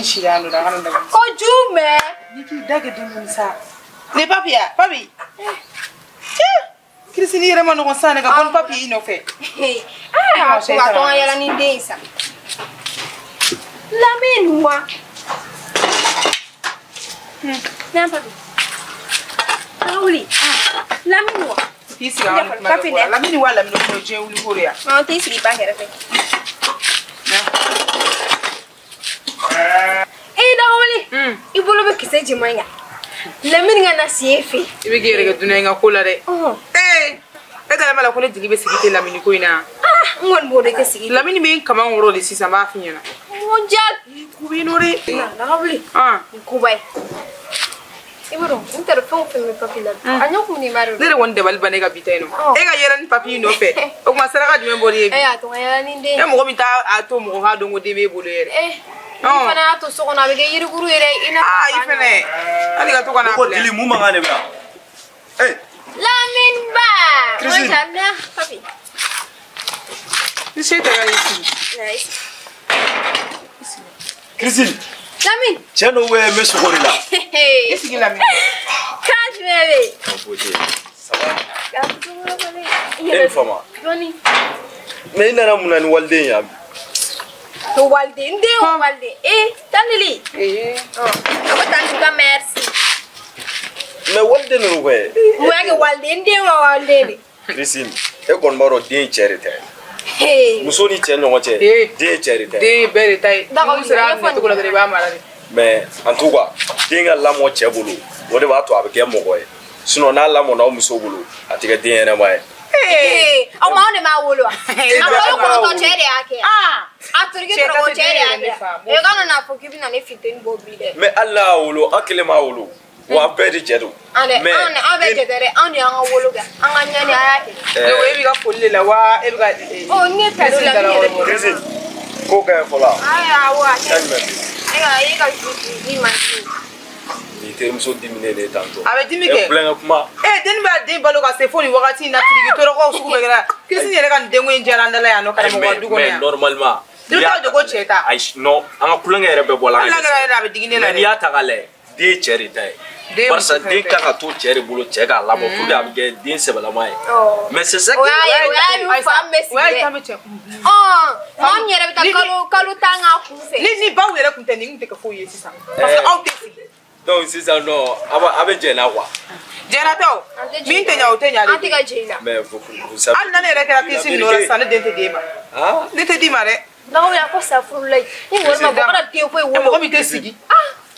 si yan nɔ a kana dabɔ. Ko jumɛn? N'i k'i da kɛ dumuni sa. Ne papi ya papi. Christine yɛrɛ ma nɔgɔn sa ne ka bɔ ni papi y'i nɔfɛ. Aa ko ka tɔn yɛlɛ ni den ye sa. Lamine wa. Nan papi. An wuli. Lamine wa. K'i sigi an ka kuma bɛ Lamine wa Lamine o diɲɛ wuli ko de ya. An t'i sigi ba kɛrɛfɛ. E da wuli. I bolo bɛ kisɛ jɛman in kan. Lamine ka na si e fɛ. I bɛ k'i yɛrɛ kɛ dunan ye n ka ko la dɛ. Ee e dalen b'a la ko ne jigi bɛ sigi tɛ Lamine ko in na. N kɔni b'o de kɛ sigi. Lamine bɛ n kaman kɔrɔ de sisan n b'a f'i ɲɛna. Mon dieu. Ko bɛ yen nɔ dɛ. Na wuli. Nin koba ye. I b'a dɔn n t'a dɔn fɛn o fɛn bɛ papi la. A ɲɔ kun de b'a dɔn. Ne yɛrɛ kɔni dabali ban ne ka bi ta in nɔ. E ka yɛlɛ ni papi nɔfɛ. O tuma saraka jumɛn bɔra e bi? E y'a to n ka yɛlɛ ni den ye. E mɔgɔ min t'a to mɔgɔ k'a dɔn ko den b'e bolo yɛrɛ. Ni fana y'a to so kɔnɔ a bɛ kɛ yirikuru ye dɛ. I n'a fɔ. Aa i fɛnɛ hali ka to ka n'a bila. Ko dili mun mankan de bɛ yan? Ee. Lamine ba. Christine. Papi. I se tɛ ka i sigi. Christine. Lamine. Cɛ dɔw bɛ n bɛ sogo de la. I sigi Lamine. Kan jumɛn bɛ yen? Foyi tɛ yen. Ça va? E ni fama. Dɔɔni. Mais i nana mun na ni waliden ye yan bi? To waliden n den o waliden. Ee Tandili. A ko tanti ka merci. Mais waliden ninnu kɛ. Mun y'a kɛ waliden n den wa waliden de? Christine e kɔni b'a dɔn den ye cɛ de ta ye. Muso ni cɛ ɲɔgɔn cɛ den ye cɛ de ta ye. Den ye bɛɛ de ta ye. N'u sera a minɛ cogo la dɔrɔn i b'a mara de. Mais en tout cas den ka lamɔ cɛ bolo o de b'a to a bɛ kɛ mɔgɔ ye sinon n'a lamɔna aw muso bolo a tɛ kɛ den ɲɛnama ye. Aw ma anw de m'a wolo wa? A kalo kɔnɔntɔn cɛ de y'a kɛ. A toriki tɔrɔkɔ cɛ de y'a kɛ. E kana n'a fɔ k'i bɛna ne funteni bɔ bi dɛ. Mais hali n'a y'a wolo aw kelen m'a wolo wa an bɛɛ de jɛ don. An dɛ an bɛɛ jɛ tɛ dɛ anw de y'an ka wolo kɛ an ka ɲani a y'a kɛ. Donc e b'i ka foli de la wa e bɛ ka. Ɔ ne ta la ne yɛrɛ. Christine ko ka ɲi fɔlɔ. Ayi awɔ a kɛ. E ka e ka ju man di. Ni terimuso diminen de ye tantɔ. A bɛ dimi kɛ. E kulonkɛ kuma. Ee denni b'a den balo ka se fo nin wagati in na tiriki tɔrɔkɔw sugu bɛɛ kɛra. Christine yɛrɛ ka nin denko in diyara an da la yan nɔ karamɔgɔ ka du kɔnɔ yan. Mais normalement. I bɛ taa jɔ ko cɛ ta. Ayi non an ka kulonkɛ yɛrɛ bɛɛ bɔla. Hali n'a kɛra yɛrɛ a bɛ digi ne la dɛ. Mais n'i y'a ta k'a lajɛ den ye cɛ de ta ye. Barisa den kan ka to cɛ de bolo cɛ k'a lamɔ pour que a bɛ kɛ den sɛbɛlama ye. Mais c'est ça que. O y'a ye fa min bɛ sigi dɛ. O y'a ye tan bɛ cɛ. Maa min yɛrɛ bɛ taa kalo tan k'a kun fɛ. Ni baw yɛrɛ kun tɛ nin kun tɛ kɛ foyi ye sisan. Parce que aw tɛ sigi. Donc sisan nɔ a bɛ jɛn na quoi. Jɛnna tɛ o. Min tɛ ɲa o tɛ ɲa de. An tɛ ka jɛn i la. Mais vous savez. Hali na ne yɛrɛ kɛra Christine nɔ la sisan ne den tɛ d'e ma. Ne tɛ d'i ma dɛ. N'aw y'a ko safurulayi. Ni wari ma bɔ kana den foyi wolo. Mɔgɔ min tɛ sigi.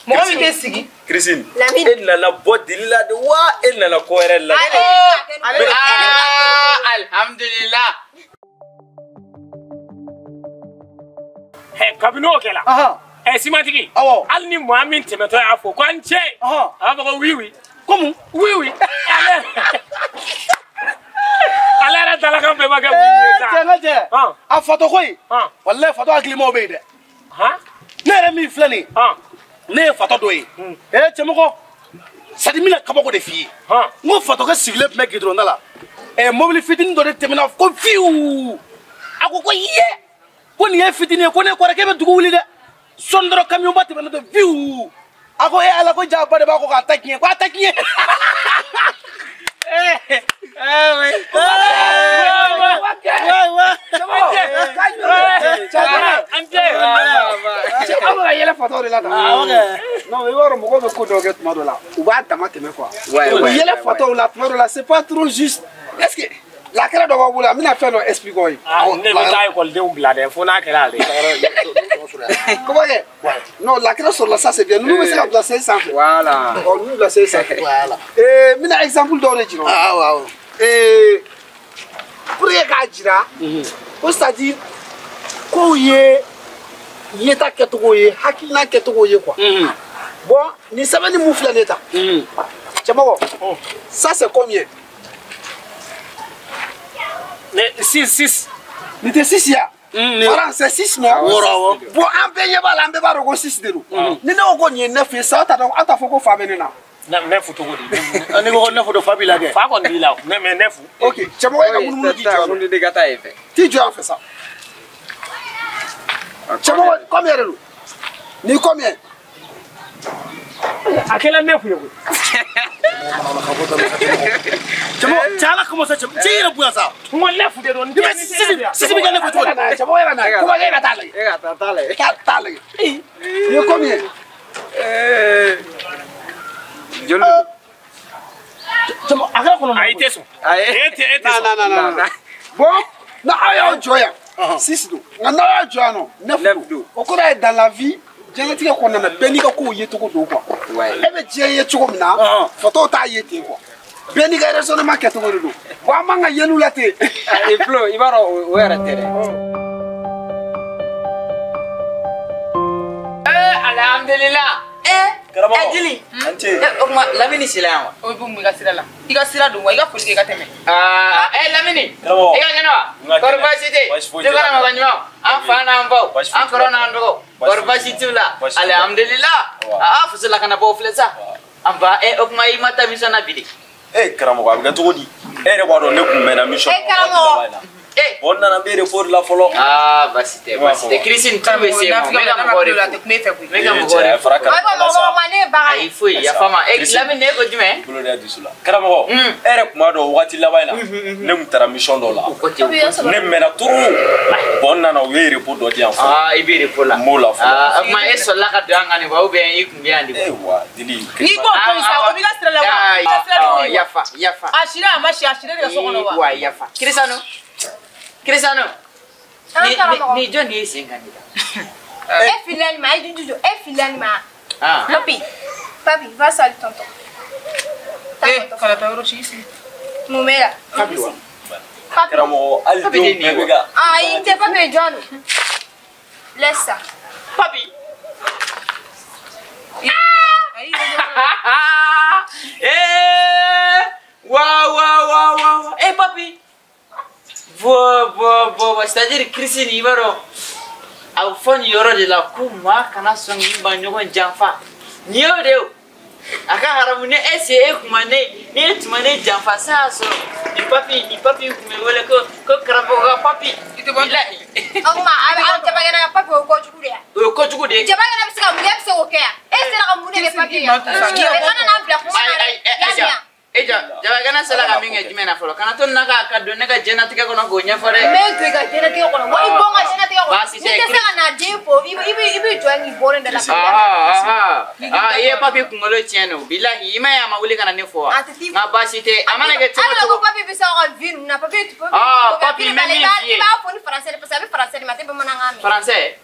Mɔgɔ min tɛ sigi. Christine e nana bɔ deli la de wa e nana ko wɛrɛ la. Ale alhamdulillah. Kabini o kɛla. Simatigi. Awɔ. Hali ni maa min tɛmɛtɔ y'a fɔ ko an cɛ. A b'a fɔ ko oui oui. Komu? Oui oui. Ale yɛrɛ dalakan bɛɛ ma kɛ oui oui ye sa. Cɛ n ka cɛ. A fatɔ ko in. Walayi fatɔ hakilimaw bɛ yen dɛ. Ne yɛrɛ min filɛ nin ye. Ne ye fatɔ dɔ ye. Ee cɛmɔgɔ. C'est à dire n bɛna kabako de f'i ye. N ko fatɔkɛ sigilen tun bɛ goudron da la. Mobili fitinin dɔ de tɛmɛna ko fiwu. A ko ye. Ko nin ye fitinin ye ko ne kɔrɔkɛ bɛ dugu wuli dɛ. Sɔɔni dɔrɔn camion ba tɛmɛna dɔ fiwu. A ko e Ala ko ja ba de b'a kɔ k'a ta tiɲɛ k'a ta tiɲɛ. Aw bɛ ka yɛlɛ fatɔw de la tan. Non i b'a dɔn mɔgɔw bɛ ko dɔw kɛ tuma dɔ la u b'a dama tɛmɛ quoi. U yɛlɛ fatɔw la tuma dɔ la c'est pas trop juste. Est-ce que lakɛrɛ dɔ b'aw bolo yan n bɛna fɛn dɔ expliquer aw ye. Ne bɛ taa ekɔlidenw bila dɛ fo n'a kɛra ale. Comment kɛ? Non lakɛrɛ sɔrɔla ça c'est bien ninnu bɛ se ka bila sen sanfɛ. Voilà. Ɔ ninnu bila sen sanfɛ. Voilà. N bɛna exemple dɔw de jira. Awɔ awɔ. Pour que k'a jira. Ko c'est à dire kow ye yeta kɛcogo ye hakilina kɛcogo ye quoi. Bon nin sɛbɛnni mun filɛ nin ye tan. Cɛmɔgɔ. Ça c'est combien? 6. Nin tɛ 6 ya? Voilà, c'est 6 non? Wɔɔrɔ. Bon an bɛɛ ɲɛ b'a la an bɛɛ b'a dɔn ko 6 de don. Ni ne ko nin ye 9 ye sisan aw t'a dɔn aw t'a fɔ ko fa bɛ ne na. 9 cogo di? N'i ko ko 9 don fa b'i la kɛ. Fa kɔni b'i la mais 9. Ok cɛmɔgɔ e ka munumunu k'i jɔ yan. De ka taa yen fɛ. T'i jɔ yan fɛ sa. Cɛmɔgɔ combien de don? Ni combien? A kɛla 9 ye koyi. Cɛmɔgɔ, cɛ ala kama sa cɛ yɛrɛ bonya sa. N ko 9 de don. I bɛ sisi bɛ kɛ 9 cogo di? Cɛmɔgɔ yɛrɛ na ye. Kuma e ka taa lajɛ. E ka taa lajɛ. Taa lajɛ. Ni combien? Joli. Cɛmɔgɔ, a kɛra kɔnɔ. Ayi, i tɛ sɔn. Ayi. E tɛ sɔn. Non. Bon, n'aw y'aw jɔ yan 6 don. Nka n'aw y'aw jɔ yan nɔ 9 don. O kɔrɔ ye dans la vie diɲɛlatigɛ kɔnɔna na bɛɛ n'i ka kow ye cogo don quoi. E bɛ diɲɛ ye cogo min na fatɔw t'a ye ten quoi. Bɛɛ n'i ka raisonnement kɛcogo de don. Bon, an man ka yɛl'u la ten. Ayi Flo, i b'a dɔn o yɛrɛ tɛ dɛ. Alhamdulillah. Karamɔgɔ. Jili. An ce. O tuma Lamini sila yan wa? O bɛ mun i ka sira la? I ka sira don wa? I ka foli kɛ i ka tɛmɛ. Lamini. Karamɔgɔ. I ka kɛnɛ wa? Kɔri baasi tɛ yen? Baasi foyi tɛ. Ne kɔrɔ mɔgɔ ɲuman. An fa n'an baw. Baasi foyi An kɔrɔ n'an dɔgɔw. Kɔri baasi t'u la? Alhamdulillah. Faso lakanabaaw filɛ sa. An ba o tuma i ma taa mission na bi de. Karamɔgɔ, a bɛ kɛ cogo di? E yɛrɛ b'a dɔn ne kun mɛnna mission na. Karamɔgɔ. Bon, n nana n bɛ repos de la fɔlɔ. Baasi tɛ, baasi tɛ. Kirisi nin tulu bɛ se ma. N bɛ ka mɔgɔw de fo. N bɛ ka mɔgɔw de fo. Ayi foyi, yafa ma. Lamini, e ko jumɛn? Bolo da dusu la. Karamɔgɔ, e yɛrɛ kun b'a dɔn wagati laban in na, ne kun taara mission dɔ la. Ne mɛnna trop. Bon, n nana u ye repos dɔ di yan fɔlɔ. I bɛ repos la. N b'o la fɔlɔ. O tuma e sɔrɔla ka don an kan nin wa ou bien i kun bɛ yan de? Wa Dili. N'i ko to yen sa, o b'i ka sira la wa? I ka sira don yen. Yafa, yafa. A sira a ma si, a sira de ka so kɔnɔ wa? Wa yafa. Kirisano. Kirisano. Ni jɔn de ye sen kan de la? E filila nin ma, e juju, e filila nin ma. Papi, papi, va saluer tonton. Kana taa yɔrɔ si i sigi. Mun bɛ la? Papi wa? Papi. Karamɔgɔ, hali denw bɛɛ bɛ ka. Ayi, n tɛ papi ye jɔn don? Laisse ça. Papi. Wa wa wa wa. Papi. Bon, c'est-à-dire Christine, i b'a dɔn a bɛ fɔ nin yɔrɔ de la ko maa kana sɔn k'i ba ɲɔgɔn janfa. Nin y'o de ye o. A ka haramu ni e se e kun ma ne ni e tun ma ne janfa sa y'a sɔrɔ nin papi kun bɛ wele ko karamɔgɔ ka papi. I tɛ bɔ. O tuma a bɛ Jabakɛnɛ ka papi o ye kojugu de ye. O ye kojugu de ye. Jabakɛnɛ bɛ se ka mun kɛ, e bɛ se k'o kɛ yan. E sera ka mun de kɛ papi ye? Kana n'an bila kuma na dɛ. Ayi, e jɔ, Jabakɛnɛ sera ka min kɛ jumɛn na fɔlɔ? Kana to nin na ka don ne ka diɲɛlatigɛ kɔnɔ k'o ɲɛfɔ dɛ. N bɛ don i ka diɲɛlatigɛ kɔnɔ, wa i bɔ n ka diɲɛlatigɛ kɔnɔ. Baasi tɛ. N'i tɛ se ka na den fo, i b'i jɔ yen k'i bɔ ne da la. I ye papi kunkolo tiɲɛ no, bilahi i ma ye a ma wuli ka na ne fo wa? A tɛ t'i Nka baasi tɛ, a mana kɛ cogo o cogo. Ko papi bɛ se aw ka vie ninnu na, papi. Papi n bɛ min f'i ye. I b'a fɔ ni français de parce que a bɛ français de ma, a tɛ bamanankan mɛn. Français?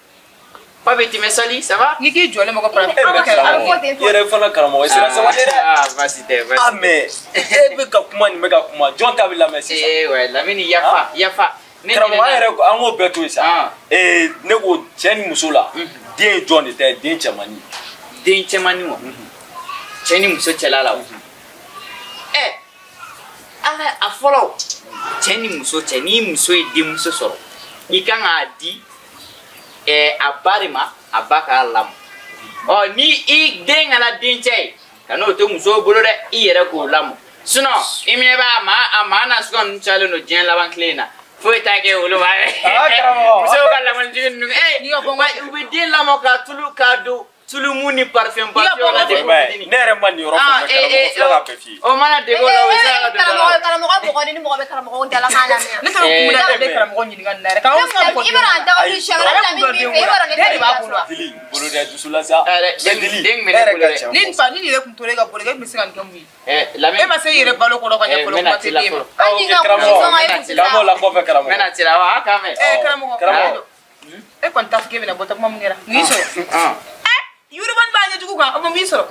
Papi, tu me salis, ça va? N'i k'i jɔlen mɔgɔ fara. I yɛrɛ fana karamɔgɔ, i sera sabali dɛ. Baasi tɛ, baasi tɛ. Mais e bɛ ka kuma nin bɛ ka kuma, jɔn ta bɛ lamɛn sisan? Ouais, Lamini, yafa, yafa. Karamɔgɔ, an yɛrɛ an k'o bɛɛ to yen sa. Ne ko cɛ ni muso la, den ye jɔn de ta ye, den cɛmannin? Den cɛmannin wa? Cɛ ni muso cɛla la o. Ala a fɔlɔ, cɛ ni muso cɛ, n'i muso ye denmuso sɔrɔ, i kan k'a di a ba de ma, a ba k'a lamɔ. Ni i den kana dencɛ ye, ka n'o to musow bolo dɛ, i yɛrɛ k'o lamɔ. Sinon, i ɲɛ b'a a maa nasuguya ninnu cayalen don diɲɛ laban tile in na. Foyi t'a kɛ olu ma dɛ. Musow ka lamɔnijigi ninnu, u bɛ den lamɔ ka tulu k'a don tulumu ni parfum ba fiyɛ o la depuis fitinin. Ne yɛrɛ ma nin yɔrɔ faamuya, karamɔgɔ filɛ k'a bɛɛ f'i ye. O mana dege o la, o bɛ se ka don da la. Karamɔgɔ mɔgɔ ni mɔgɔ bɛ karamɔgɔ dalakan lamɛn. Ne tɛ kun da ne bɛ karamɔgɔ ɲininka nin na yɛrɛ. K'aw sɔn mɔgɔ I b'a dɔn a dawuli siɲɛ wɛrɛ bɛna min f'i fɛ, i b'a dɔn ne de b'a bolo wa? Dili, bolo da dusu la sa. Den bɛ ne bolo dɛ. Ni fa ni yɛrɛ kun tora e ka bolo, e tun bɛ se ka nin kɛ mun ye? Lamini. E ma se i yɛrɛ balo kɔrɔ ka ɲɛ fɔlɔ, kuma tɛ den ma. Hali n'i ka Karamɔgɔ, lamɔ la kɔfɛ karamɔgɔ. N bɛna ci la wa, a k'an mɛn. Karamɔgɔ. E kɔni t'a fɔ k'e bɛna bɔ takuma mun kɛra? Mun y'i sɔrɔ? Yurubani b'a ɲɛjugu kan, o ma min sɔrɔ. O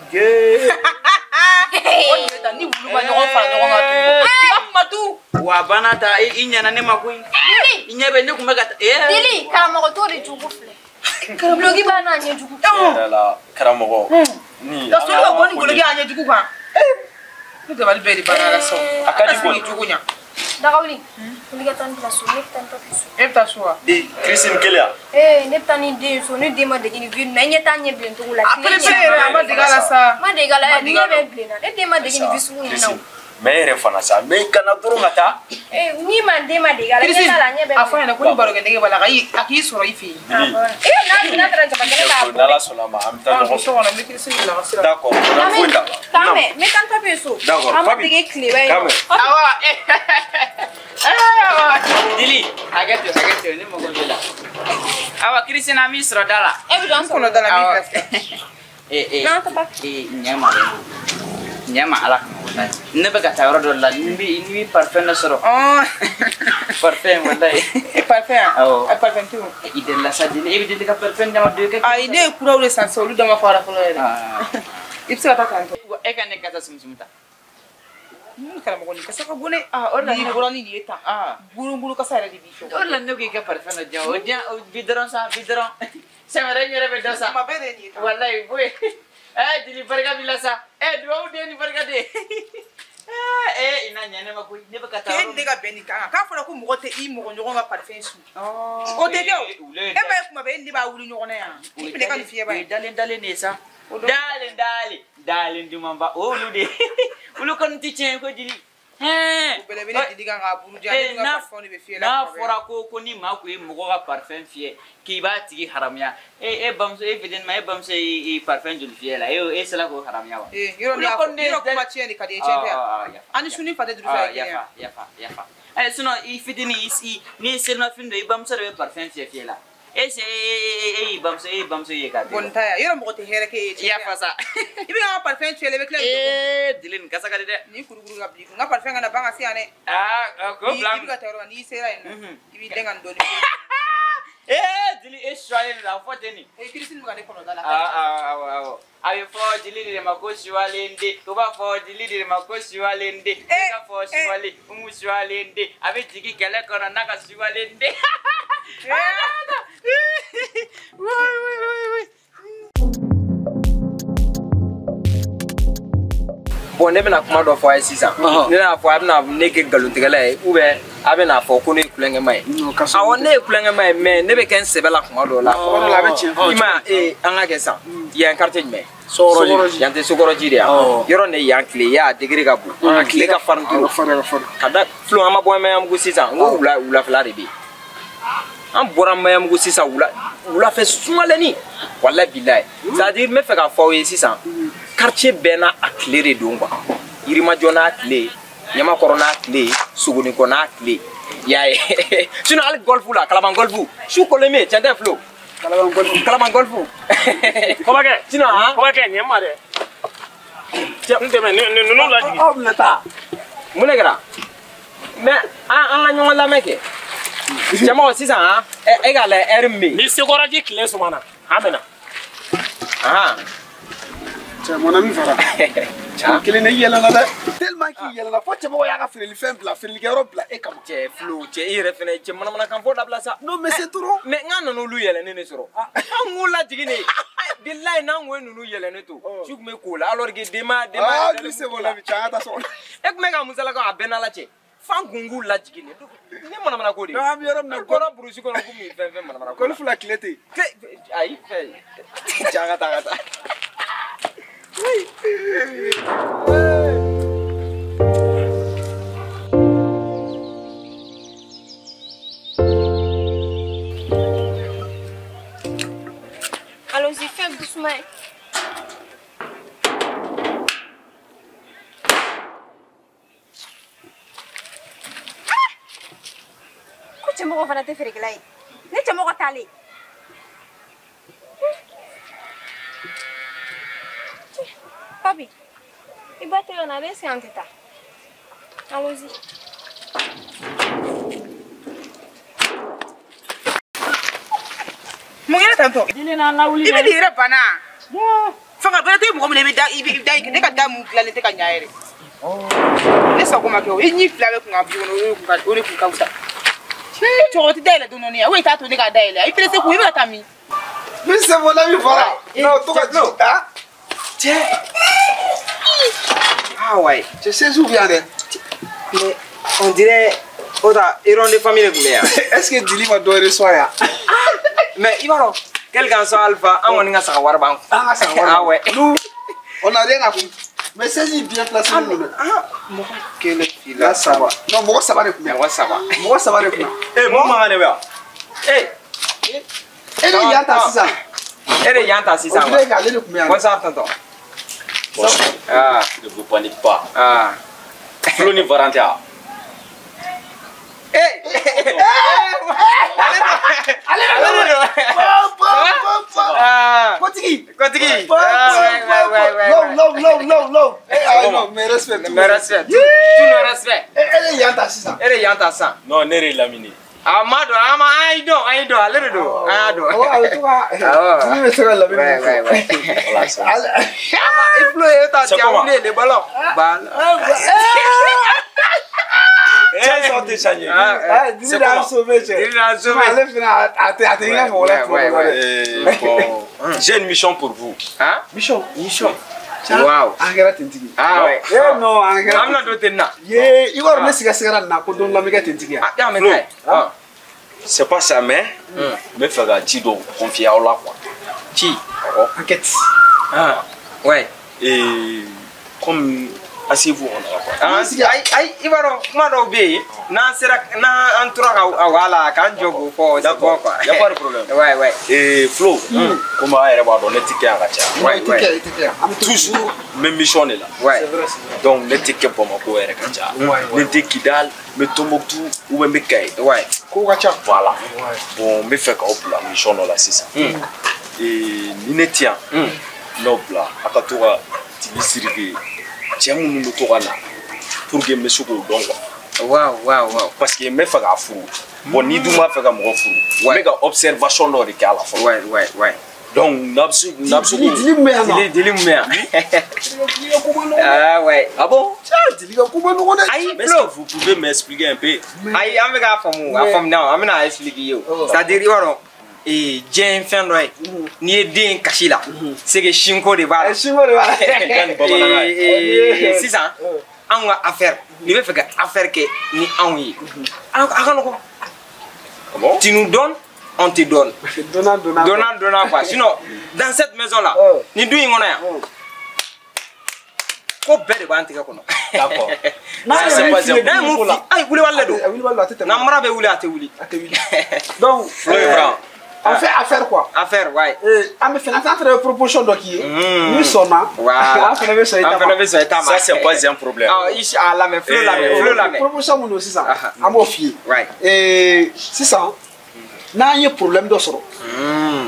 de bɛ taa ni wulu ma ɲɔgɔn fara ɲɔgɔn kan tugun. I ka kuma tu. Wa bana ta, i ɲɛna ne ma koyi. I ɲɛ bɛ ne kun bɛ ka. Dili, karamɔgɔ t'o de jugu filɛ. Guloki b'a n'a ɲɛjugu. Tiɲɛ yɛrɛ la, karamɔgɔ. Ni. Ka sɔrɔ ka bɔ ni guloki y'a ɲɛjugu kan. Ne dabali bɛɛ de banna la sa. A ka di koyi. Jugu ɲa. Dagawuli, wuli ka taa ni bila so, ne bɛ taa ni papi so. E bɛ taa so wa? Christine kelen yan. Ne bɛ taa ni den ye so, ne den ma dege nin vie ninnu na, i ɲɛ t'a ɲɛ bilen cogo la. A perepere yɛrɛ, a ma dege a la sa. Ma dege a la, ɲɛ bɛ bilen na, ne den ma dege nin vie sugu ninnu na o. Mais e yɛrɛ fana sa mais kana dɔrɔn ka taa. Ni ma den ma dege a la ɲɛ t'a la ɲɛ bɛ. A fɔ a ɲɛna ko ni barokɛ nege b'a la a k'i sɔrɔ i fɛ yen. Ee n'a taara jaba kɛnɛ k'a bɔ. N'Ala sɔnna ma an bɛ taa ɲɔgɔn fɛ. So kɔnɔ n bɛ Kirisi bila ka sira. D'accord problème foyi t'a la. K'an bɛn n bɛ taa n ta bɛ so. D'accord An ma dege tileba in na. Awɔ. Dili hakɛ to ne mago b'i la. Awa Kirisi na an b'i sɔrɔ da la. E bɛ don kɔnɔ da la n b'i bilasira. N'an tɛ ba. Ɲɛ ma dɛ. Ɲɛ ma Ala kama walayi. Ne bɛ ka taa yɔrɔ dɔ la ni bɛ parfum dɔ sɔrɔ. Parfum walayi. Parfum yan? Awɔ. A parfum tɛ o. I delila sa Dili e bɛ deli ka parfum dama don i ka. Ayi ne ye kuraw de san sisan olu dama fɔra fɔlɔ yɛrɛ. I bɛ se ka taa k'an to. E ka ne kasa sumusumu ta. Karamɔgɔ nin kasa ka bon dɛ. N'i bɔra ni nin ye tan. Buruburu kasa yɛrɛ de b'i fɛ. O de la ne ko k'i ka parfum dɔ di yan o di yan bi dɔrɔn sa bi dɔrɔn. Sɛn wɛrɛ n yɛrɛ bɛ dɔ san. Kuma bɛɛ de ye nin ye tan. Walayi boye. Dili barika b'i la sa. Duwawu den ni barika den. I na ɲɛ ne ma koyi ne bɛ ka taa. K'e ne ka bɛn nin kan k'a fɔra ko mɔgɔ tɛ i mɔgɔ ɲɔgɔn ka parfum su. O tɛ kɛ o. E ma ye kuma bɛɛ e ni ne b'a wuli ɲɔgɔn na yan. I minɛ ka nin fiyɛ ba ye. O ye dalen dalen de ye sa. Dalen dalen dumanba o olu de. Olu kɔni tɛ tiɲɛ ye ko Dili. O bɛlɛbɛlɛ Dili kan k'a buruja ne dun ka parfum de bɛ fiyɛ la. N'a fɔra ko ni maa kun ye mɔgɔ ka parfum fiyɛ k'i b'a tigi haramuya e bamuso e fitinin ma e bamuso ye parfum joli fiyɛ la e sera k'o haramuya wa. Yɔrɔ kuma tiɲɛ de ka di ye tiɲɛ tɛ yan. An ni su ni fa tɛ juru fɛ ye kelen ye. Yafa yafa. Sinon i fitinin n'i ye selimafini don i bamuso de bɛ parfum fiyɛ la. E se e y'i bamuso ye k'a di. Bon ta ya yɔrɔ mɔgɔ tɛ hɛrɛ k'e ye. Yafa sa. I bɛ ka parfum fiyɛ la i bɛ tila k'i Dili nin kasa ka di dɛ. Ni kurukuru ka bila i kun n ka parfum kana ban ka se yan dɛ. K'o bila. I bɛ ka taa yɔrɔ min na n'i sera yen nɔ i b'i den ka nin dɔɔnin. Dili e suwalen don a fɔ ten nin. Kirisi bɛ ka ne kɔnɔ da la. Awɔ. A bɛ fɔ Dili de ma ko suwalen den. U b'a fɔ Dili de ma ko suwalen den. E ka fɔ suwalen Umu suwalen den. A bɛ jigin kɛlɛ kɔnɔ n'a ka suwalen den. Bon ne bɛna kuma dɔ fɔ a ye sisan. Ne n'a fɔ a bɛna ne kɛ nkalontigɛla ye ou bien a bɛna fɔ ko ne ye kulonkɛma ye. Awɔ ne ye kulonkɛma ye mais ne bɛ kɛ n sɛbɛ la kuma dɔw la. I ma ye an ka kɛ sisan yan quartier jumɛn? Sokɔrɔji. Yan tɛ Sokɔrɔji de yan. Yɔrɔ nin yan tile ya degré ka bon. Tile ka farin trop. Ka da Flo an ma bɔ Maɲanbugu sisan n ko wulafɛla de bɛ yen. An bɔra Maɲanbugu sisan wulafɛ sumalenni walayi bilayi c'est à dire n bɛ fɛ k'a fɔ aw ye sisan quartier bɛɛ n'a a tile de don quoi. Yirimajɔ n'a tile, Ɲamakɔrɔ n'a tile, Sogonikɔ n'a tile. I y'a ye sinon hali golf la Kalaban golf su kolen bɛ yen tiɲɛ tɛ Flo? Kalaban golf. Kɔbakɛ. Sinon han. Kɔbakɛ ɲɛ ma dɛ. N dɛmɛ ninnu lajigin. Aw bɛna taa. Mun de kɛra? Mais an ka ɲɔgɔn lamɛn kɛ. Cɛmɔgɔ sisan han e k'a lajɛ heure min bɛ yen. Ni Sekɔrɔji tile sumana an bɛ na. Cɛ mon ami fara. Cɛ kelen ne yɛlɛnna dɛ. Tellement k'i yɛlɛnna fo cɛmɔgɔ y'a ka feerelifɛn bila feerelikɛyɔrɔ bila e kama. Cɛ Flo cɛ i yɛrɛ fɛnɛ cɛ manamanakan fɔ dabila sa. Non mais c'est trop. Mais n ka nana olu yɛlɛnnen de sɔrɔ. An k'u lajigin de. Bilayi n'an kun ye ninnu yɛlɛnnen to su tun bɛ k'o la alors que denbaya. Ah lui c'est mon ami cɛ an ka taa so kɔnɔ. E tun bɛ ka musalaka a bɛɛ n'Ala cɛ. Fan kun k'u lajigin de. Ne manamana ko de. Non an bɛ yɔrɔ min na. Kɔrɔ burusi kɔnɔ k'u min fɛn manamana ko. Golf la tile tɛ yen. Ayi fɛn. Cɛ an ka taa an ka taa. Oui. Allons-y, fais doucement. Ko cɛmɔgɔ fana tɛ feerekɛla ye. Ne cɛmɔgɔ t'ale. Papi, i ba tɛ ka na, est-ce que an tɛ taa? Allons-y. Mun kɛra tantɔ? Dili n'an lawuli I bɛ n'i yɛrɛ bana. Fanga bɛrɛ tɛ mɔgɔ min na i bɛ da i bɛ da ne ka da mun dilanlen tɛ ka ɲa yɛrɛ. Ne sago ma kɛ o i ɲi fila bɛ kun ka bi kɔnɔ o de kun ka fisa. Cɛkɔrɔba tɛ dayɛlɛ don dɔɔni o i t'a to ne k'a dayɛlɛ i pressé kun i bɛ ka taa min? Min c'est mon ami fara. Non to ka ji. Ah. Cɛ. Ah ouais. Cɛ seize bɛ yan dɛ. Mais on dirait o ta héros de famille de tun bɛ yan. Est-ce que Dili ma dɔ reçoit yan? Mais i b'a dɔn quel qu'en soit Alpha an kɔni ka saga wari b'an kun. An ka saga wari. Ah ouais. Nous on a rien à foutre. Mais saisie bien placée non dɛ. Mɔgɔ kelen fila saba. Non, mɔgɔ saba de kun bɛ. Mɔgɔ saba. Mɔgɔ saba de kun bɛ. Eh, mun mankan de bɛ yan? Eh. E de yan ta sisan. E de yan ta sisan. O dirait qu'ale de kun bɛ yan. Bonsoir tonton. Bonsoir. Ah. Ne vous panique pas. Ah. Flo ni Varan tɛ wa? Eh. Ale de don. Ah. Kotigi. Kotigi. Ouais. Love, love. Eh, ah non, mais respect. Mais respect. Tout le respect. Eh, e de yan ta sisan. E de yan ta sisan. Non, ne de ye Lamini. Ah, ma dɔn, an ma an y'i dɔn, an y'i dɔn, ale de don, an y'a dɔn. Awɔ, a bɛ to ka. Awɔ. Ne bɛ se ka Lamini. Ouais. Voilà, ça. I tulo ye ta C'est tu as comment? oublié les ballons. Ballon. Cɛ sɔn tɛ changer. Ah, Dili d'an sauvé cɛ. Dili d'an sauvé. Ale fana a tɛ i ka mɔgɔ la tuma dɔ la dɛ. Bon, j'ai une mission pour vous. Hein? Mission. Mission. Waouh. An kɛra tentigi. Ah ouais. Eh non, an kɛra. An bɛna don ten na. Ye, i b'a dɔn ne sigasigara nin na ko don dɔ la n bɛ kɛ tentigi ye. Ah, y'a mɛn ta ye. Ah. C'est pas ça, mais n bɛ fɛ ka ci dɔw confier aw la quoi. Ci. Enquête. Ah. Ouais. Et comme asseyez-vous on a quoi. Ah, ayi ayi i b'a dɔn kuma dɔw bɛ yen n'an sera n'an tora ka wala k'an jɔ k'o fɔ c'est bon quoi. Y a pas de problème. Ouais. Et Flo, comme an yɛrɛ b'a dɔn ne ti kɛ yan ka caya. Ouais, I tɛ kɛ, i tɛ kɛ yan. An bɛ to Toujours n bɛ mission de la. Ouais. C'est vrai, c'est vrai. Donc ne tɛ kɛ Bamakɔ yɛrɛ ka caya. Ouais. Ne tɛ Kidal, n bɛ Tombouctou ou bien n bɛ Kayi. Ouais. Kow ka ca. Voilà. Bon, n bɛ fɛ k'aw bila mission dɔ la sisan. Et ni ne tɛ yan, n b'aw bila a ka to ka tigi sirike cɛ minnu bɛ to ka na pour que n bɛ se k'o dɔn quoi. Waaw. Parce que n bɛ fɛ k'a furu. Bon, n'i dun b'a fɛ ka mɔgɔ furu, n bɛ ka observation dɔ de kɛ a la fɔlɔ. Ouais. Donc n'a bɛ se k'o. Dili mun bɛ yan nɔ. Dili mun bɛ yan. Dili ka ko man nɔgɔn dɛ. Ah ouais. Ah bon? Cɛ, Dili ka ko man nɔgɔn dɛ. Ayi Mais est-ce Flo. que vous pouvez m'expliquer un peu? Ayi an bɛ k'a faamu a faamu na an bɛna expliquer i ye o. C'est à dire i b'a dɔn diɲɛ ye fɛn dɔ ye n'i ye den kasi la c'est que sinko de b'a la. Sinko de b'a la. Ka nin bamanankan ye. Sisan anw ka affaire n'i bɛ fɛ ka affaire kɛ ni anw ye a ka nɔgɔn. Ah bon? Tu nous donnes, on te donne. Donnant, donnant. Donnant, donnant quoi. Sinon, dans cette maison là, ni du in kɔnɔ yan, ko bɛɛ de b'an tigɛ kɔnɔ. D'accord. N'a Ça, c'est yɛrɛ pas min f'i ye un N'a ye mun ko la. f'i ayi wulibali de don. A wulibali don, a tɛ tɛmɛ. N'an mara bɛ wuli a tɛ wuli. A tɛ wuli. Donc, Flo et Franc. on fait affaire quoi. Affaire ouais. An bɛ fɛnɛ an fɛnɛ bɛ proposition dɔ k'i ye. N'i sɔnna. Voilà. An fɛnɛ bɛ sɔn i ta An ma. fɛnɛ bɛ sɔn i ta ma. Ça, c'est pas un problème. Ah, i a lamɛn Flo lamɛn Flo lamɛn. Proposition mun don sisan, Aha. an b'o f'i ye. Ouais. Sisan n'an ye problème dɔ sɔrɔ.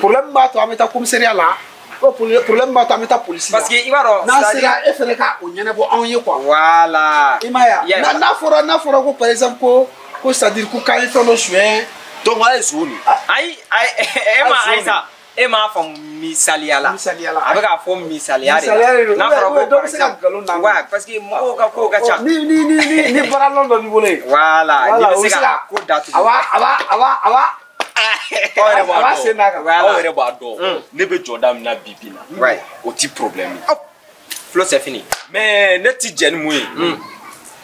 Problème b'a to an bɛ taa commissariat la. O problème b'a to an bɛ taa police la. Parce que i b'a dɔn. N'an c'est-à-dire- sera e fɛnɛ ka o ɲɛnabɔ anw ye quoi. Voilà. I m'a ye Yeah. wa? N'a fɔra ko par exemple ko c'est à dire ko k'an ye fɛn dɔ suɲɛ. Donc a ye zon nin. Ayi ayi e ma ayi sa e m'a faamu misaliya la. Misaliya la. A bɛ k'a fɔ misaliya de la. Misaliya de don. N'a fɔra Ou bien ko dɔ bɛ se ka nkalon d'a ma. Ouais, parce que mɔgɔw ka kow ka ca. Ni baaralɔ dɔ b'i bolo yen. Voilà, n'i o bɛ se ka ko datugu. A b'a a b'a a b'a a b'a Aw yɛrɛ a b'a b'a dɔn. sen d'a kan. Voilà. Aw yɛrɛ b'a dɔn. Ne bɛ jɔda min na bi bi in na. Ouais. O ti problème ye. Flo c'est fini. Mais ne ti jɛn ni mun ye.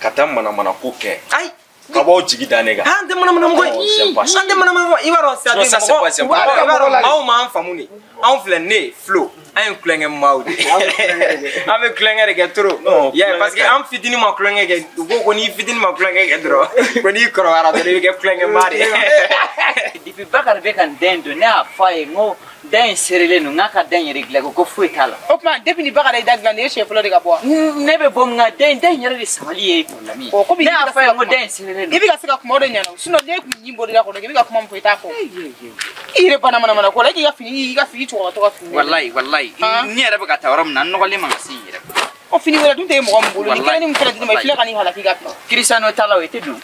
Ka taa manamana ko kɛ. Ayi. Ka b'aw jigi da ne kan. An tɛ manamana mɔgɔ Oh, ye. c'est pas ça. An tɛ manamana mɔgɔ ye. I b'a dɔn c'est à Non, dire ça, c'est mɔgɔ pas simple. mɔgɔ i b'a Mɔgɔ dɔn la de. maaw m'an faamu de. Anw filɛ ne Flo an ye kulonkɛ maaw de ye. An bɛ kulonkɛ de kɛ trop. Non, Yeah, kulonkɛ parce que ka ɲi. an fitinin ma kulonkɛ kɛ u ko ko n'i fitinin ma kulonkɛ kɛ dɔrɔn ko n'i kɔrɔbayara dɔrɔn i bɛ kɛ kulonkɛ maa de ye. Depuis Bakari bɛ ka n den don ne y'a fɔ a ye n ko da in serelen don n k'a ka da in yɛrɛ dilan ko foyi t'a la. O tuma depuis ni Bakari ye da dilan nin ye siɲɛ fɔlɔ de ka bɔ wa? Ne bɛ bɔ min ka da in yɛrɛ de sabali ye problème ye. Ɔ, komi Ne i y'a bɛ fɔ a ye ka n ko se ka da in serelen I don. bɛ ka se ka kuma o de ɲɛna o sinon n'e kun ɲin bɔr'i la kɔnɔ k'i bɛ ka kuma min fɔ i t'a fɔ. I yɛrɛ banna manamana ko la e k'i ka fini i ka fini cɛkɔrɔbatɔ ka fini. Walayi walayi Han? ne yɛrɛ bɛ ka taa yɔrɔ min na n nɔgɔlen man ka se n yɛrɛ ma. O fini wɛrɛ dun tɛ mɔgɔ min bolo ni Walayi. kelen ni min fɛnɛ di ne ma i filɛ ka n'i halaki ka bila. Kirisano t'a la o i tɛ don.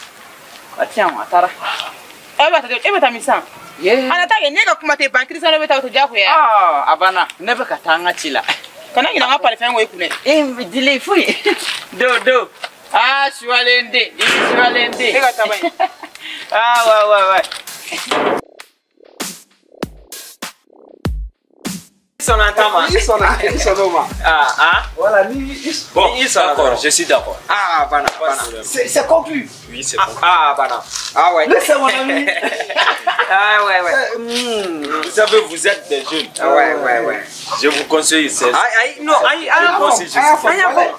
A tɛ yan a taara. E bɛ taa min san? Ye. A na taa kɛ ne ka kuma tɛ ban Kirisano bɛ taa o tɛ diyagoya. Aa a banna ne bɛ ka taa n ka ci la. Kana ɲinɛ an ka parifɛn kɔ i kun dɛ. E dile foyi. Do do. Aa suwalen den i suwalen den. E ka taa ban ye. Aa wa wa wa. sɔnna an ta ma. I sɔnna o ma. Ah ah. Voilà, ni bon, d'accord, je suis d'accord. Ah, bana, bana. C'est conclu. Oui, c'est conclu. Ah, bana. Ah ouais. Laissez mon ami. Ah ouais, ouais. Vous savez, vous êtes des jeunes. Ah ouais, ouais, ouais. Je vous conseille, c'est... Aïe, non, aïe, aïe,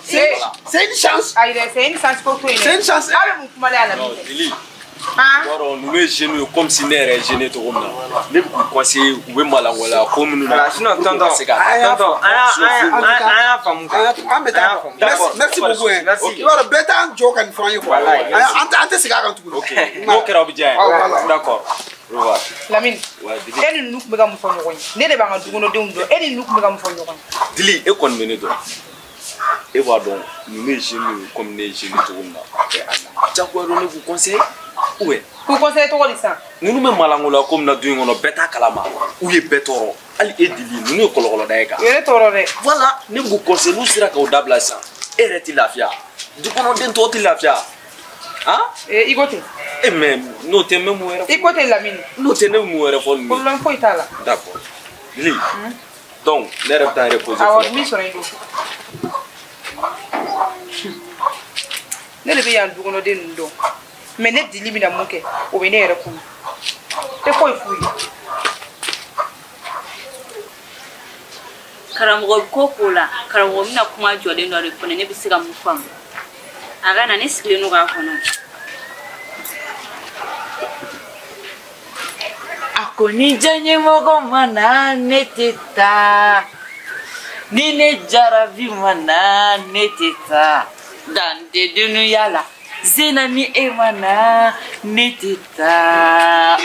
c'est une chance. Aïe, c'est une chance pour toi. C'est une chance. Ah, vous pouvez aller à la maison. Non, nous sommes comme si nous étions gênés. Nous conseillons, nous sommes sinon, tonton, merci beaucoup. Merci. Ok. D'accord. Lamine, e ni ninnu tun bɛ ka mun fɔ ɲɔgɔn ye? Ne de b'an ka dukɔnɔdenw dɔn, e ni ninnu tun bɛ ka mun fɔ ɲɔgɔn ye? Dili, e kɔni bɛ ne dɔn. E b'a dɔn ninnu ye jeunes ye komi ne ye jeune cogo min na. Jagoya don ne k'u conseiller ou bien? K'u conseiller cogo di sisan? Ninnu bɛ malanko la ko min na du in kɔnɔ bɛɛ t'a kalama. U ye bɛɛ tɔɔrɔ. Hali e Dili, ninnu ye kɔlɔkɔlɔda ye kan. U ye ne tɔɔrɔ dɛ. Voilà, ne b'u conseiller n'u sera k'o dabila sisan, e yɛrɛ tɛ lafiya. Dukɔnɔden tɔw tɛ lafiya. Han? I ko ten. Eh mais n'o tɛ n bɛ mun wɛrɛ fɔ? I ko ten Lamine. N'o tɛ ne bɛ mun wɛrɛ fɔ ninnu ye? Problème foyi t'a la. D'accord. Dili. Donc ne yɛrɛ bɛ taa n reposer fɔlɔ. Awɔ, min sɔrɔ i don. Ne de bɛ yan dukɔnɔden ninnu dɔn. Mais ne Dili bɛna mun kɛ, o bɛ ne yɛrɛ kɔnɔ. Tɛ foyi f'u ye. Karamɔgɔ ko ko la, karamɔgɔ bɛna kuma jɔlen dɔ de fɔ ne, ne bɛ se ka mun faamu? A ka na ne sigilen don k'a kɔnɔ. A ko ni diyaɲɛmɔgɔ ma na ne tɛ taa, ni ne jarabi ma na ne tɛ taa, dan tɛ dunuya la, Zena ni e ma na ne tɛ taa.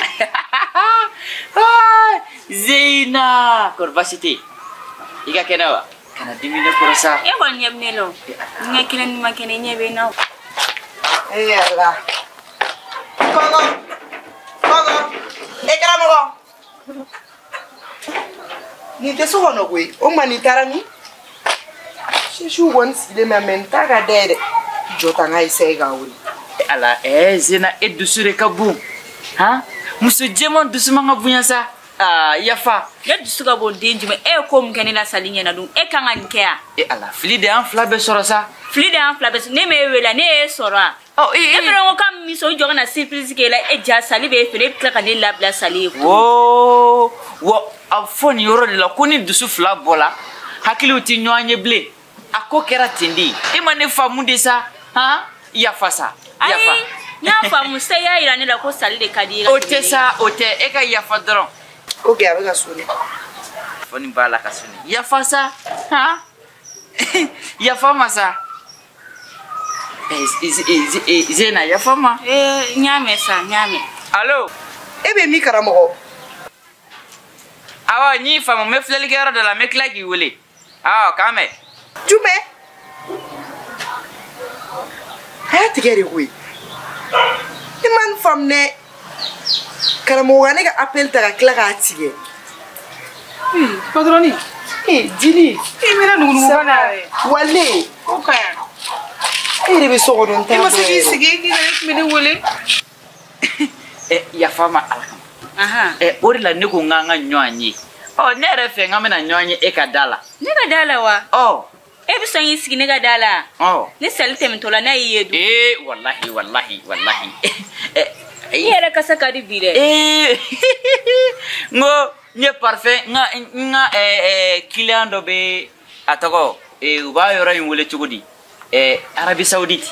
Zena, kɔri baasi tɛ yen? I ka kɛnɛ wa? Kana dimi ne kɔrɔ sa. E kɔni ɲɛ bɛ ne la o. N ka kɛnɛ ni ma kɛnɛ ɲɛ bɛ n na o. E yala. Kɔngɔ. Kɔngɔ. E karamɔgɔ. Nin tɛ so kɔnɔ koyi. O tuma nin taara min? Sisiw kɔni sigilen bɛ mais n t'a ka da ye dɛ. Jɔ ta n ka essayer k'a wele. Ala, Zena, e dusu de ka bon. Han? Muso jɛman dusu man ka bonya sa. Ah, yafa. Ne dusu ka bon den jumɛn? E ye ko min kɛ ne la sali ɲɛna dun, e kan ka nin kɛ yan? E ala, fili de y'an fila bɛɛ sɔrɔ sa. Fili de y'an fila bɛɛ sɔrɔ. Ne m'e wele, ne y'e sɔrɔ wa? Ɔ, e Ne fɛnɛ ko k'a min sɔn, i jɔ ka na surprise kɛ e la, e ja sali b'e fɛ, e bɛ tila ka ne labila sali ye. Woo, wa a fɔ nin yɔrɔ de la ko ni dusu fila bɔla, hakiliw tɛ ɲɔgɔn ye bilen. A ko kɛra ten de. E ma ne faamu de sa, han? Yafa sa. Yafa. Ayi, n y'a faamu sa, i y'a yira ne la ko sali de ka di i ye. O tɛ sa, o tɛ, e ka yafa dɔrɔn. Ok, a bɛ ka sonner. Fɔni b'a la ka sonner. Yafa sa, han? Yafa ma sa. Zena, yafa ma. N y'a mɛn sa, n y'a mɛn. Allo? E bɛ min karamɔgɔ? Awɔ, n y'i faamu, n bɛ filɛlikɛyɔrɔ dɔ la, n bɛ tila k'i wele. Awɔ, k'an bɛn. Jumɛn? A y'a tigɛ de koyi. I ma nin faamu dɛ. Karamɔgɔ ka ne ka appel ta ka tila k'a tigɛ. Patronne. Eh, Dili. I mɛna nugunugu na yɛrɛ. Wale. O ka ɲi. E yɛrɛ bɛ so kɔnɔ n t'a I ma se dɔn k'i yɛrɛ. sigi k'i yɛrɛ tun bɛ ne wele. Yafa ma Ala kama. O de la ne ko n k'an ka ɲɔgɔn ye. Ɔ, ne yɛrɛ fɛ n k'an bɛna ɲɔgɔn ye e ka da la. Ne ka da la wa? Ɔ. E bɛ sɔn k'i sigi ne ka da la? Ɔ. Ne sali tɛmɛtɔ la n'a y'i ye dun. Ee, walahi walahi walahi. I yɛrɛ kasa ka di bi dɛ. Ee, n ko n ye parfum n ka client dɔ bɛ a tɔgɔ u b'a yɔrɔ in wele cogo di? Arabie Saoudite.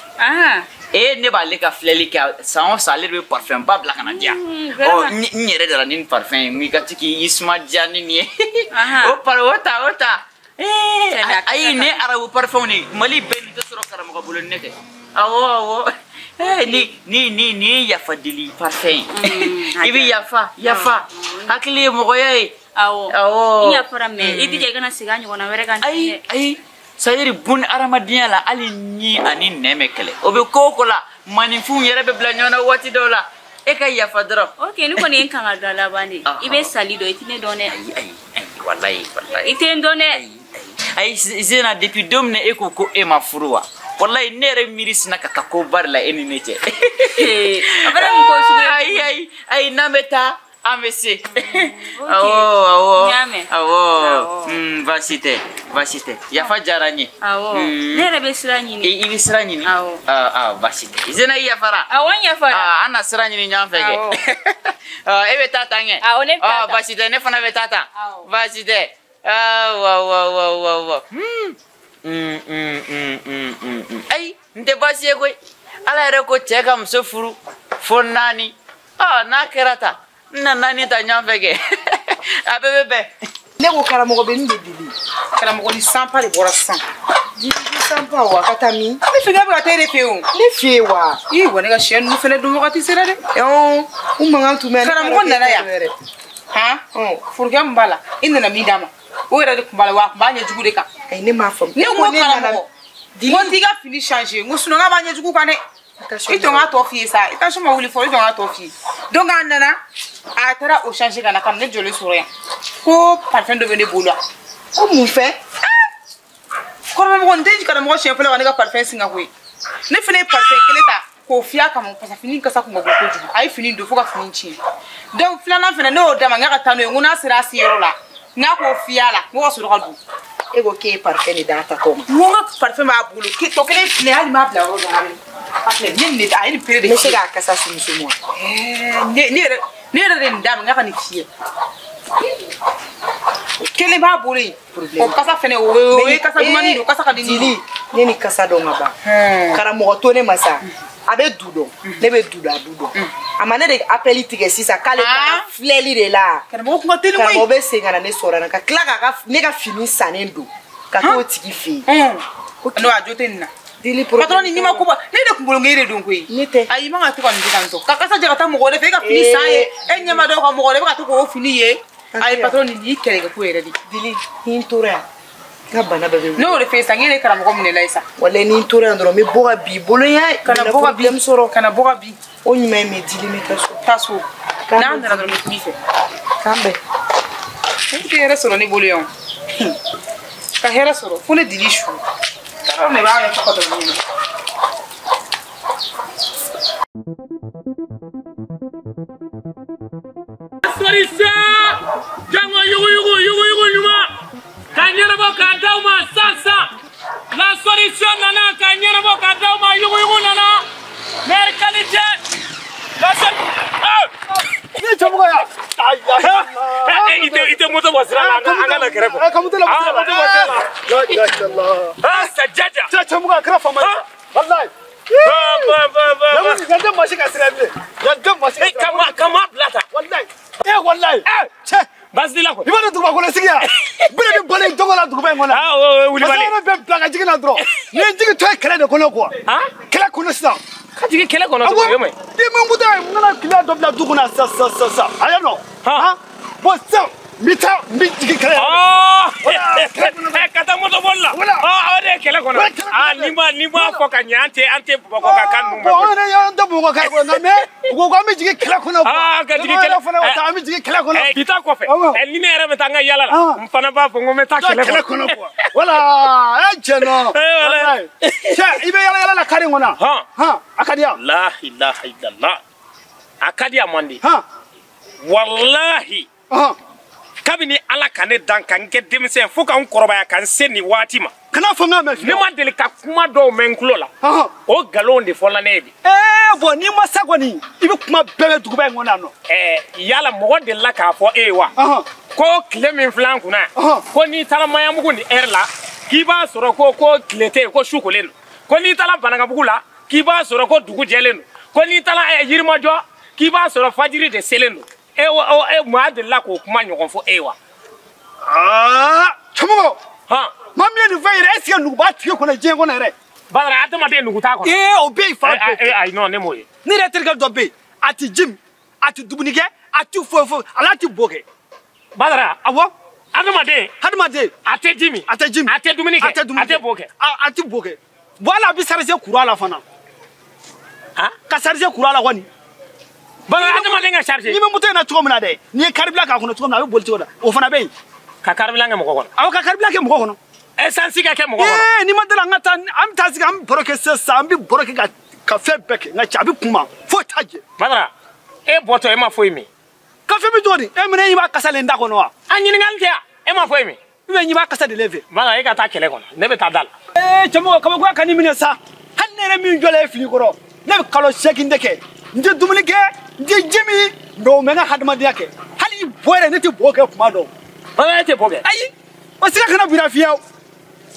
Ee, ne b'ale ka filɛli kɛ san o san ale de bɛ parfum ba bila ka na di yan. Ɔ, n yɛrɛ dara ni nin parfum ye, n ka to k'i suma diya ni nin ye. O par o ta o ta. Ee, ayi ne arabu parfum de Mali bɛɛ nin tɛ sɔrɔ karamɔgɔ bolo ni ne tɛ. Awɔ awɔ. Ni ni yafa deli parfum ye. I bɛ yafa yafa. Hakili ye mɔgɔya ye. Awɔ. Awɔ. I yafara mɛ i jija i kana segin a ɲɔgɔnna wɛrɛ kan. Ayi ayi. C'est-à-dire bun hadamadenya la hali ni ani nɛn bɛ kɛlɛ. O bɛ ko o ko la maninfinw yɛrɛ bɛ bila ɲɔgɔn na waati dɔw la. E ka yafa dɔrɔn. Ok, ni kɔni ye n kan ka don a laban de. I bɛ sali dɔn, i tɛ ne dɔn dɛ. Ayi ayi ayi walayi walayi. I tɛ n dɔn dɛ. Ayi Zena, depuis don min na e ko ko e ma furu wa? Walayi ne yɛrɛ miiri sinna ka taa ko ba de la e ni ne cɛ. A fana mun ko sugu ye? Ayi ayi ayi n'an bɛ taa An bɛ se. Awɔ awɔ. Awɔ. Baasi tɛ baasi tɛ. Yafa diyara n ye. Awɔ. Ne yɛrɛ bɛ sira ɲini. I bɛ sira ɲini? Awɔ. Aa baasi tɛ. Zena i yafara? Awɔ n yafara. Aa an na sira ɲini ɲɔgɔn fɛ kɛ. Awɔ. E bɛ taa tan kɛ? Awɔ ne bɛ taa tan. Baasi tɛ ne fana bɛ taa tan. Awɔ. Baasi tɛ. Awɔ awɔ awɔ awɔ. Ayi n tɛ baasi ye koyi. Ala yɛrɛ ko cɛ ka muso furu fo 4. N'a kɛra tan. N na 4 ta ɲɔgɔn fɛ kɛ. A bɛɛ bɛ bɛn. Ne ko karamɔgɔ bɛ nin de deli. Karamɔgɔ ni sanpa de bɔra sisan. Dili sanpa wa ka taa min? Ne fɛ bɛ ka taa e de fɛ yen o. Ne fɛ yen wa? Ii wa ne ka sɛ ninnu fɛnɛ dun wagati sera dɛ. Ɔn u mankan tun bɛ. Karamɔgɔ nana yan. Han? Forokɛ min b'a la i nana min d'a ma o yɛrɛ de tun b'a la wa a tun b'a ɲɛjugu de kan. Ayi ne m'a faamu. Ne ko karamɔgɔ. N ko t'i ka fini changer n ko sinon n k'a b'a ɲɛjugu kan dɛ. I tɔn k'a tɔ f'i ye sa i tension ma wuli fɔlɔ i tɔn k'a tɔ f'i ye. Donc a nana a taara o changer ka na ka na ne jɔlen sɔrɔ yan ko parfum dɔ bɛ ne bolo yan. Ko mun fɛn? Kɔrɔmɔgɔ n tɛ karamɔgɔ siɲɛ fɔlɔ ka ne ka parfum singa koyi. Ne fana ye parfum kelen ta k'o fiyɛ a kama parce que fini kasa kun ka bon kojugu a ye fini don fo ka fini tiɲɛ. Donc filanan fana ne y'o d'a ma n k'a ka taa n'o ye n ko n'a sera a seyɔrɔ la n k'a k'o fiyɛ a la n ko ka sɔrɔ ka don. E ko k'e ye parfum de d'a tatɔ ma. N ko n ka parfum b'a bolo tɔ kelen filɛ hali n m'a bila yɔrɔ dɔ la. Ne nin de a ye nin pere de. N bɛ se k'a kasa sumusumu wa? Ne yɛrɛ de nin d'a ma n k'a ka nin fiyɛ. Kelen b'a bolo yen. O kasa fɛnɛ o ye kasa dumanni don kasa ka di Dili ne ni kasa dɔn ka ban. Karamɔgɔ to ne ma sa. A bɛ du dɔn ne bɛ du dɔn a du dɔn. A ma ne de appel tigɛ sisan k'ale taara filɛli de la. Karamɔgɔ kun ka teli koyi. Karamɔgɔ bɛ segin ka na ne sɔrɔ yan ka tila k'a ka ne ka fini sannen don ka t'o tigi fɛ yen. Non a jo tɛ nin na. Dili problème. Patron ni ma ko ba ne de kunkolo ngere don koyi. Ne tɛ. Ayi man ka to ka nin kɛ tan tɔ. Ka kasa jɛ ka taa mɔgɔ wɛrɛ fɛ e ka fini san ye e ɲɛ ma dɔw ka mɔgɔ wɛrɛ bɛ ka to k'o fini ye. Ayi patron ni y'i kɛlɛkɛ ko yɛrɛ de. Dili ni n tora yan n ka bana bɛɛ bɛ wuli. Ne y'o de f'e ye sisan n k'e de ye karamɔgɔ minɛ la ye sa. Walayi ni n tora yan dɔrɔn n bɛ bɔ ka bin bolo yan. Kana bɔ ka bin sɔrɔ. Kana bɔ ka bin. O ɲuman ye min Dili n bɛ taa so. Taa so. N'an nana dɔrɔn n bɛ kuma i fɛ. K'an bɛn. Ne tɛ hɛrɛ sɔrɔ ne bolo yan o. Ka hɛrɛ sɔrɔ fo ne Dili su. Taara ne b'a ɲɛfɔ ka dɔrɔn ɲɛna. Solution! Jango yugu yugu yugu yugu ɲuman ka ɲɛnabɔ k'a d'aw ma sisan sisan. La solution nana ka ɲɛnabɔ k'a d'aw ma yugu yugu nana. Meilleure qualité. La solution. Ne cɛmɔgɔ ya. I tɛ moto bɔ sira la an ka na kɛrɛfɛ. Ka moto labɔ sira la. Moto bɔ sira la. La ilaha illallah. Ah, ça jaja. Cɛ cɛmɔgɔ a kɛra faama ye. Walayi. Ba ba ba. Yan tɛ maa si ka sira bilen. Yan tɛ maa si ka sira. Ka ma bila tan. Walayi. Eh walayi. Cɛ. Baasi t'i la kɔni. I b'a dɔn dugubakɔnɔ sigi yan. Bere bɛ bɔlen n tɔgɔ la duguba in kɔnɔ. Ah o ye wulibali. Parce que yɔrɔ bɛɛ bila ka jigin na dɔrɔn. Ni ye jigin to ye kɛlɛ de kɔnɔ quoi. Kɛlɛ kɔnɔ sisan. Ka jigin kɛlɛ kɔnɔ cogo di o ma ɲi. Ni min ko tɛ n nana kiliyan dɔ bila du kɔnɔ sisan sisan sisan sisan. A y'a nɔ. Han. Bon sisan n bɛ taa n bɛ jigin kɛlɛ yɛrɛ. Ka taa moto boli la. O de ye kɛlɛ kɔnɔ. N'i m'a fɔ ka ɲɛ an tɛ Bamakɔ ka kan ninnu mɛn. Bon an yɛrɛ an tɛ Bamakɔ kan kɔnɔ nka mais u ko k'an bɛ jigin kɛlɛ kɔnɔ. Ka jigin kɛlɛ fana o ta an bɛ jigin kɛlɛ kɔnɔ. Bi ta kɔfɛ ni ne yɛrɛ bɛ taa n ka yala la n fana b'a fɔ n ko n bɛ taa kɛlɛ kɔnɔ quoi. Voilà cɛ nɔ. Cɛ i bɛ yala yala la kari in kɔnɔ. Han a ka di yan. La ilaha illallah. A ka di a man di. Walahi. Kabini Ala ka ne dan ka n kɛ denmisɛn fo ka n kɔrɔbaya ka n se nin waati ma. Kana fɔ n k'a mɛn. Ne ma deli ka kuma dɔw mɛn n tulo la. O nkalon de fɔla ne ye bi. Bon n'i ma sa kɔni i bɛ kuma bɛɛ mɛn duguba in kɔnɔ yan nɔ. Yala mɔgɔ delila k'a fɔ e ye wa. Ko tile min filɛ an kunna yan. Ko n'i taara Maɲanbugu nin heure la k'i b'a sɔrɔ ko tile tɛ yen ko su kolen don. Ko n'i taara Banankabugu la k'i b'a sɔrɔ ko dugu jɛlen don. Ko n'i taara Yirimajɔ k'i b'a sɔrɔ fajiri de selen don. E maa delila k'o kuma ɲɔgɔn fɔ e wa. Cɛmɔgɔ. Maa min ye nin fɛn yɛrɛ est ce que nugu b'a tigi kɔnɔ diɲɛ kɔnɔ yɛrɛ. Badara adamaden nugu t'a kɔnɔ. O bɛ yen fan bɛɛ. Ayi non ne m'o ye. Ne yɛrɛ terikɛ dɔ bɛ yen a ti ji min a ti dumuni kɛ a ti foyi foyi a ti bo kɛ. Badara. Awɔ. Adamaden. Adamaden. A tɛ ji min. A tɛ ji min. A tɛ dumuni kɛ. A tɛ dumuni kɛ. A tɛ bo kɛ. A ti bo kɛ. Bon hali a bɛ charger courant la fana. Ka charger courant la kɔni. Badara adamaden ka charger. N'i bɛ moto in na cogo min na dɛ n'i ye carburant k'a kɔnɔ cogo min na a bɛ boli cogo min na o fana bɛ yen. Ka carburant kɛ mɔgɔ kɔnɔ. Awɔ ka carburant kɛ mɔgɔ kɔnɔ. Essence ka kɛ mɔgɔ kɔnɔ. N'i ma deli an ka taa an bɛ taa sigi an bɛ baro kɛ sisan an bɛ baro kɛ ka fɛn bɛɛ kɛ nka cɛ a bɛ kuma foyi t'a jɛ. Badara e bɔtɔ e ma foyi min. Kafe bɛ cogo di? E minɛ i b'a kasa le n da kɔnɔ wa? A ɲininkali tɛ yan. E ma foyi min. I bɛ ɲi b'a kasa de le fɛ. Voilà, e ka taa kɛlɛ kɔnɔ. Ne bɛ taa da la. Ee cɛmɔgɔ kabakoya ka n'i minɛ sa. Hali ne yɛrɛ min jɔlen ye fili kɔrɔ, ne bɛ kalo 8 de kɛ. N tɛ dumuni kɛ, n tɛ ji min, mais o mɛ n ka hadamadenya kɛ. Hali bɔ yɛrɛ ne tɛ bɔ kɛ kuma dɔw. Badara e tɛ bɔ kɛ. Ayi, o siga kana bira fiyewu.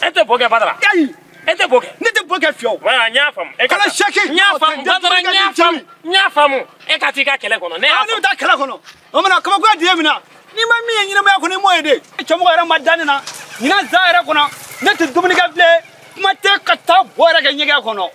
E tɛ bɔ kɛ Badara. Ayi. E tɛ bɔ kɛ. Ne tɛ bɔ kɛ fiyewu. Voilà, n y'a faamu. Kalo 8. N y'a faamu Badara, n y'a faamu. N y'a faamu. E ka t'i ka kɛlɛ kɔnɔ. Ne y'a faamu. Ne bɛ taa kɛlɛ kɔnɔ. O mana kabakoya di e min na. N'i ma min ye ɲɛnamaya kɔnɔ i m'o ye de. Cɛmɔgɔ yɛrɛ ma da ne na. Ɲinan san yɛrɛ kɔnɔ, ne tɛ dumuni kɛ bilen. Kuma tɛ ka taa bɔ yɛrɛ kɛ ɲɛgɛn kɔnɔ.